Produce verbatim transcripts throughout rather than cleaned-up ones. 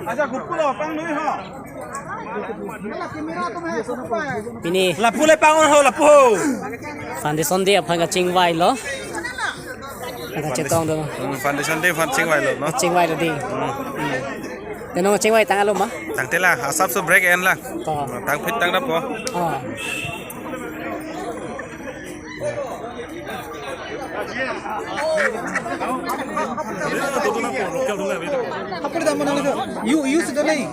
Aja kupulo pang nui ho. Pini lapu le pang ho, lapu ho. Foundation day aphan kachingvailo. Kachetong do. Hmm, foundation day aphan chingvailo, no? Chingvailo di. Hmm. Hmm. Tenong chingvai tang alo ma? Tangte la, asap so break en la. To. Tangphit tangdap po. Oh. You, you sudah naik.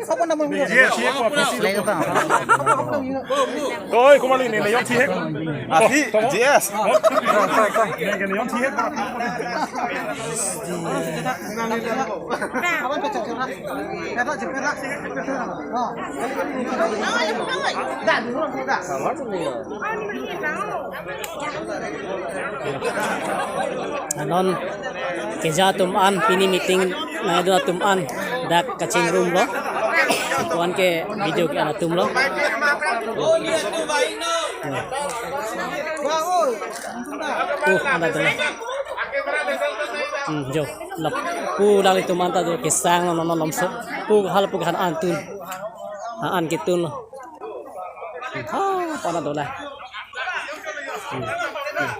Apa nama? Yes, yes. Oi, kumali ni, ni yon thihek. Ahi, G S. Ni, ni yon thihek. Non keja atum an, pini meeting nangdun atum an dak kachingrumlo. Ko-an ke video ke-en atumlo. Uh, anda dona. Hmm, jo. Lapu alanglitum anta do kesang non non lomso. Pu halapu han an tun. Ha, an ketun. Ha, pana dola. Hmm. Hmm.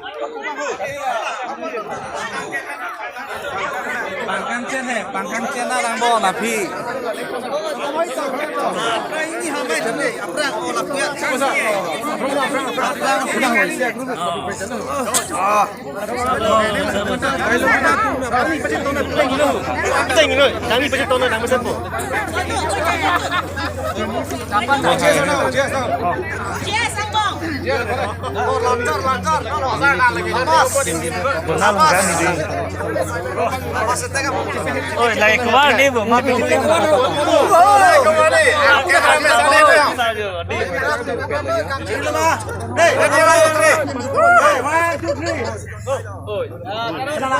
Pangkang chen he, pangkang chen na lang bo na phi. Oi, lagi keluar ni, Bu. Maaf, Bu. Hey, one, two, three. Oi.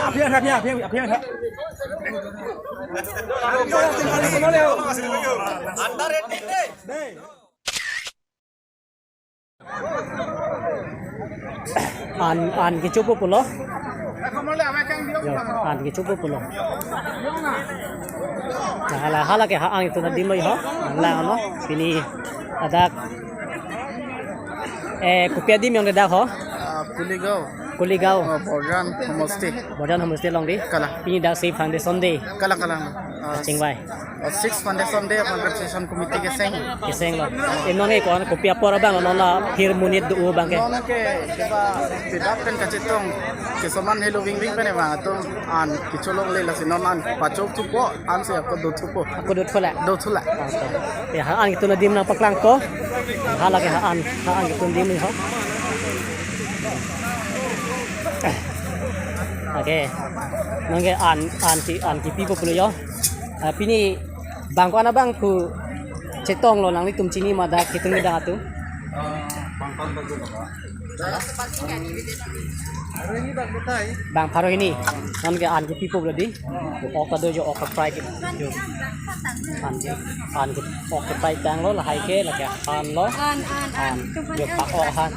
Apian, apian, apian, apian. An, an kechopo pulo. Jo, an kechopo pulo. Nah, hala, hala ke ha-an ketun adim lo ho. Nanglang lo. Pini adak, eh, kopi adim yong dak ho. Ah, Kuligaon. Kuligaon. Oh, Borjan Homosti. Borjan Homosti along di. Kalang. Pini dak si foundation day. Kalang, kalang. Ah, chingvai. Oh, six foundation day aphan registration committee keseng. Keseng lo. Eh, non ke ko-an kopi apor abang lo, non la phir monit do abang ke. Non ke kiba pibak pen kachetong. Kesoman helo wing wing pen abang atum an kecholongle, lasi non an pachok thupo, ansi ako do thupo. Ako do thula. Do thula. Oke. Ya, ha-an ketun adim nangpaklangpo. Hala ke ha-an, ha-an ketun adim ho. Oke. Non ke an, an ke, an kepipo pulo jo. Ah, pini bang ko-an abang pu chetonglo, nanglitum chini ma dak ketun kedang atum. Bang pharo hini. Non ke an kepipo pulo di. Ok ta do jo, ok ta fry ke. Jo. An ke, an ke ok ta fry tanglo, lahai ke, lake an lo. An, an, an. An. Jo, pak ok han.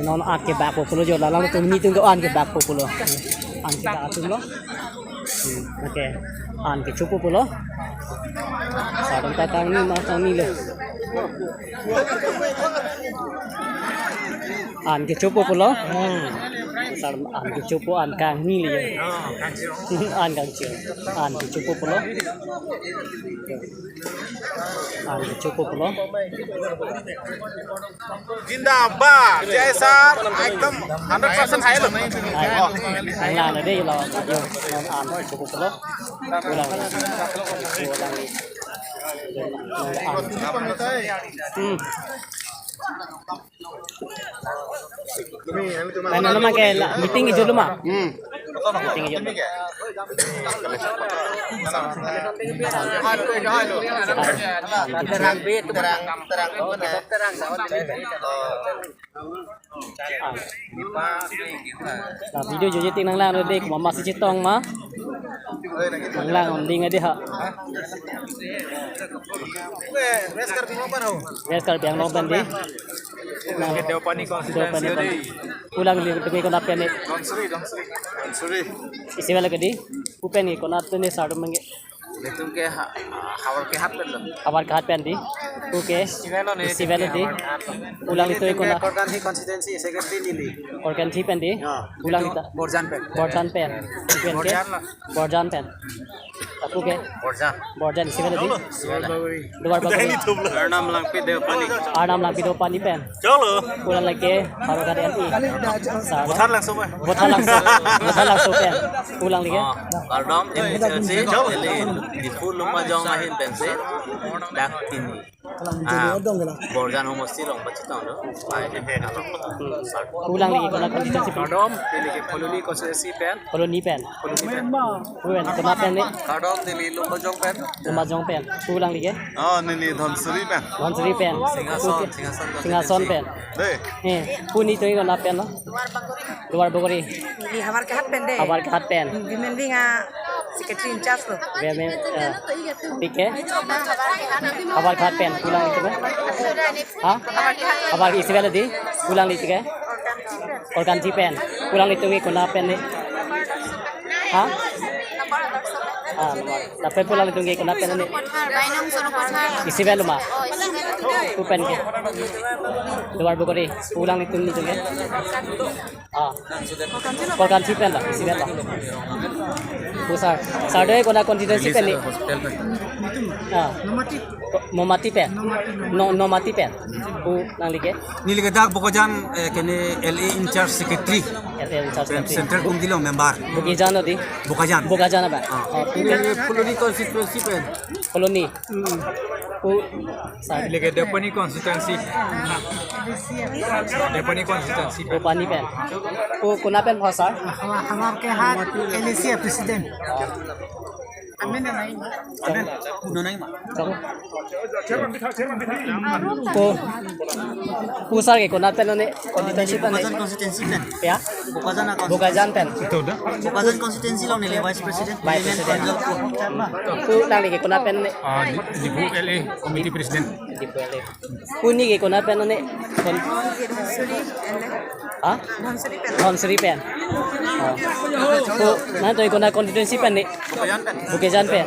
Non an kebakpo pulo jo, la alangtum nelitum ke an kebakpo pulo. An kebak atumlo. Hmm, oke. An kechopo pulo. Sardom ta kangni ma, kangni lo. An kechopo pulo. Hmm. Sardom an kechopo, an kangni lo. An kangcho. An kechopo pulo. An kechopo pulo. Jindabad, C I S R, ekdom hundred percent hai lo. Hai. Nanglang lo dei lo, jo, non an kechopo pulo. Ulang, ulang. Hmm. Lain lo ma ke la, meeting kejut lo ma? Hmm. Meeting kejut. Terang, terang, terang. Nah, video jojo tik nanglang lo dei, komat masi chetong ma. Nanglang on ding adi ha. West Karbi Anglong pen ho. West Karbi Anglong pen di. Nah, Deopani constituency. Deopani pen. Ulang li tumi ko napen ni. Dhansiri, Dhansiri. Dhansiri. Isi wala ke di. Pen ke konat pen ne sar atum ke? Netum ke ha-, Howraghat pen lo. Howraghat pen dei. Pu ke? Isi pen lo ne, Isi pen lo dei. Howraghat pen. Pu alanglitum ke konat? Korkanthi constituency secretary neli. Korkanthi pen dei. Ya. Pu alanglitum? Borjan pen. Borjan pen. Pu pen ke? Borjan lo. Borjan pen. Pu ke? Borjan. Borjan, isi pen lo dei. Isi pen lo. Duarbagori. Arnam Langpi Deopani. Arnam Langpi Deopani pen. Cholo. Pu alangli ke Howraghat L A. Sar. Voter Langso pen. Voter Langso. Voter Langso pen. Pu alangli ke? Oh, kardom, M H L C, L A, Diphu Lumbajong ahin pensi. Dak pini. Ah, Borjan homosti along pachitong do. Pai, pu alangli ke konat constituency pen? Kardom, neli ke Phuloni constituency pen. Phuloni pen. Phuloni pen. Pu pen, konat pen ne? Kardom, neli Lumbajong pen. Lumbajong pen. Pu alangli ke? Oh, neli Dhansiri pen. Dhansiri pen. Singhason, Pu ke? Singhason Singhason constituency pen. Dei. Eh, pu netum ke konat pen lo? Duarbagori. Duarbagori. Neli Howraghat pen dei. Howraghat pen. Women wing a secretary in charge lo. Women, eh, P K? Howraghat pen. Pu alanglitum ke? Ha? Howraghat, isi pen lo dei. Pu alanglitum ke? Korkanthi pen. Pu alanglitum ke konat pen ne? Ha? Ah, lapen pu alanglitum ke konat pen ne? Isi pen lo ma? Pu pen ke? Duarbagori. Pu alanglitum netum ke? Ah. Korkanthi pen lo, isi pen lo. Pu sar. Sar dei konat constituency pen ne? Hospital pen. Ah. Nomati pen. No-, Nomati pen. Pu alangli ke? Neli ke dak Bokajan, eh, kene L A in charge secretary. L A in charge secretary. Central committee along member. Bokajan lo dei? Bokajan. Bokajan apa? Ah. Oh, pu ke? Neli Phuloni constituency pen. Phuloni. Hmm. Pu sar. Neli ke Deopani constituency. Deopani constituency pen. Deopani pen. Pu konat pen ho sar? Howraghat, Howraghat L A C president. Amen na nai ma. Amen. Pu na nai ma. Pu, pu sar ke konat pen lo ne? Constituency pen ne? Bokajan constituency. Ya? Bokajan a constituency. Bokajan pen. Bokajan constituency along neli vice president. Vice president. Pu alangli ke konat pen lo ne? Ah, Di-, Diphu L A committee president. Diphu L A. Pu ne ke konat pen lo ne? Kon- Dhansiri pen. Ha? Dhansiri pen. Dhansiri pen. Oh. Pu netum ke konat constituency pen ne? Bokajan pen. Bokajan pen.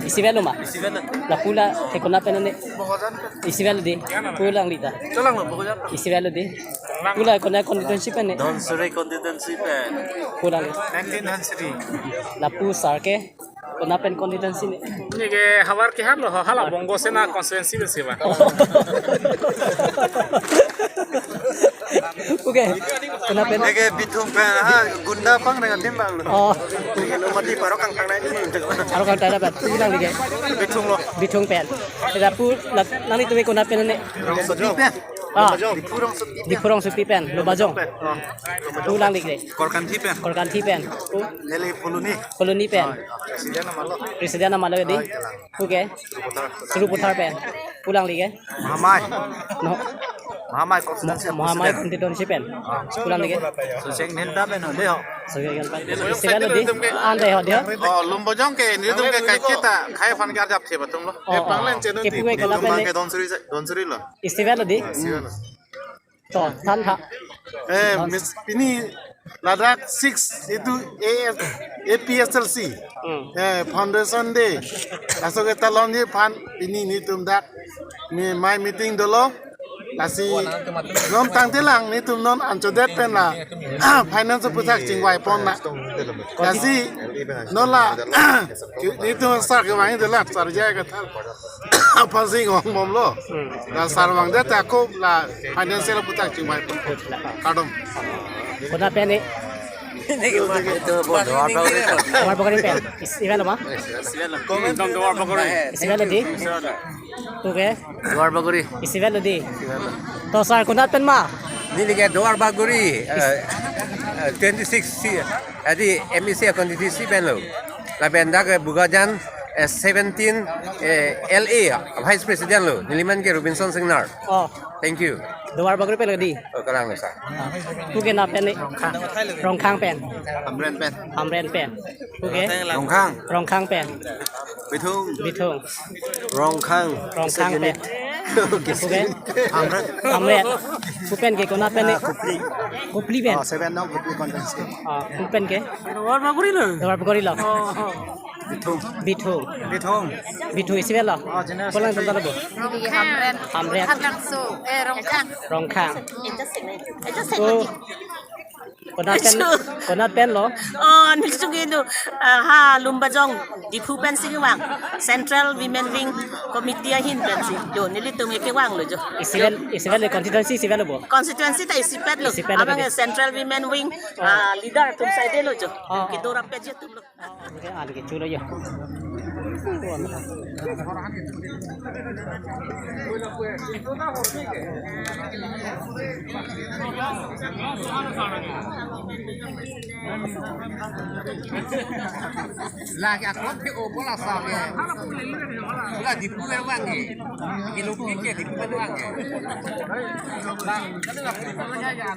Isi pen lo ma? Isi pen lo. La pu la ke konat pen lo ne? Bokajan pen. Isi pen lo dei. Pu alangli ta? Cholang lo, Bokajan pen. Isi pen lo dei. Pu la konat constituency pen ne? Dhansiri constituency pen. Pu alangli? Nineteen Dhansiri. La pu sar ke? Konat pen constituency ne? Neli ke Howraghat lo, hala Bongo Sena constituency pensi ba. Okay. Konat pen? Neli ke Bithung pen, ha, gunda pang dengan timbang lo. Oh. Neli ke Lumati parok kangtang nai ni. Parok kangtang nai ba, pu alangli ke? Bithung lo. Bithung pen. Lapen pu la, nanglitum ke konat pen ne? Rongsopi pen. Ah. Diphu Rongsopi pen. Diphu Rongsopi pen. Lumbajong. Ah. Pu alangli ke? Korkanthi pen. Korkanthi pen. Pu? Neli Phuloni. Phuloni pen. Ah, president amalo. President amalo dei. Ah, iya lah. Pu ke? Sarupathar. Sarupathar pen. Pu alangli ke? Mahamai. No. Mahamai constituency Mahamai president. Constituency pen. Ah. Pu alangli ke? Socheng Dhenta pen ho dei ho. Socheng Dhenta pen. Isi pen lo dei. Ante ho dei ho. Oh, Lumbajong ke, netum ke kaiketa, khai aphan ke arjap the batum lo. Oh, eh, panglen oh. Chenu kepu ti. Ke konat pen ne? Netum ke Dhansiri, Dhansiri lo. Isi pen lo dei. Ah, isi pen lo. To, than tha. Eh, Miss, pini ladak six itu A S, A P S L C. Hmm. Eh, foundation day. Laso ke talon ji aphan pini netum dak mi-, mai meeting dolo. Lasi non tangtelang netum non anchodet pen la finance aputhak chingvai pon na. Lasi non la netum sar kevang dolang, sar J I Kathar aphansi ngongbomlo. Hmm. La sar vangdet ako la financial aputhak chingvai pon. Kardom. Konat pen ne? Duarbagori pen. Isi pen lo ma? Isi pen lo. Ekdom Duarbagori. Isi pen lo dei? Okay. Duarbagori. Isi pen lo dei? To sar konat pen ma? Neli ke Duarbagori, eh, eh, twenty-six C, adi M A C constituency pen lo. Lapen dak ke Bokajan, eh, seventeen, eh, L A vice president lo. Nelimen ke Robinson Singnar. Oh. Thank you. Duarbagori pen lo dei? Oh, kalang lo sar. Pu konat pen ne? Rongkhang. Rongkhang pen. Hamren pen. Hamren pen. Pu ke? Rongkhang. Rongkhang pen. Bithung. Bithung. Rongkhang. Rongkhang pen. Diphu pen? Hamren. Hamren. Diphu pen ke konat pen ne? Ah, Kopili. Kopili pen? Oh, seven nong Kopili constituency. Ah, Diphu pen ke? Lower Bagori lo. Lower Bagori lo. Oh, oh. Bithung. Bithung. Bithung. Bithung isi pen lo? Oh, general secretary. Kolang tonta lo bo? Hamren. Hamren. Hamren so, eh, Rongkhang. Rongkhang. Oh. Konat pen, konat pen lo? Oh, nelitum ke do, ah, ha, Lumbajong, Diphu pensi kevang. Central Women Wing Committee ahin pensi. Jo, nelitum ke kevang lo jo. Isi pen, isi pen le constituency isi pen lo bo? Constituency ta isipet lo. Isipet lo. Abang ke Central Women Wing, ah, leader atum side lo jo. Oh, oh. Kedo rapet jo atum lo. Oke, ah, lagi chulo ya. Lagi akot ke opo la sa ke. Bola Diphu ke vang ke. Ke lo ke Diphu ke vang ke. Lah, kalau aku ya.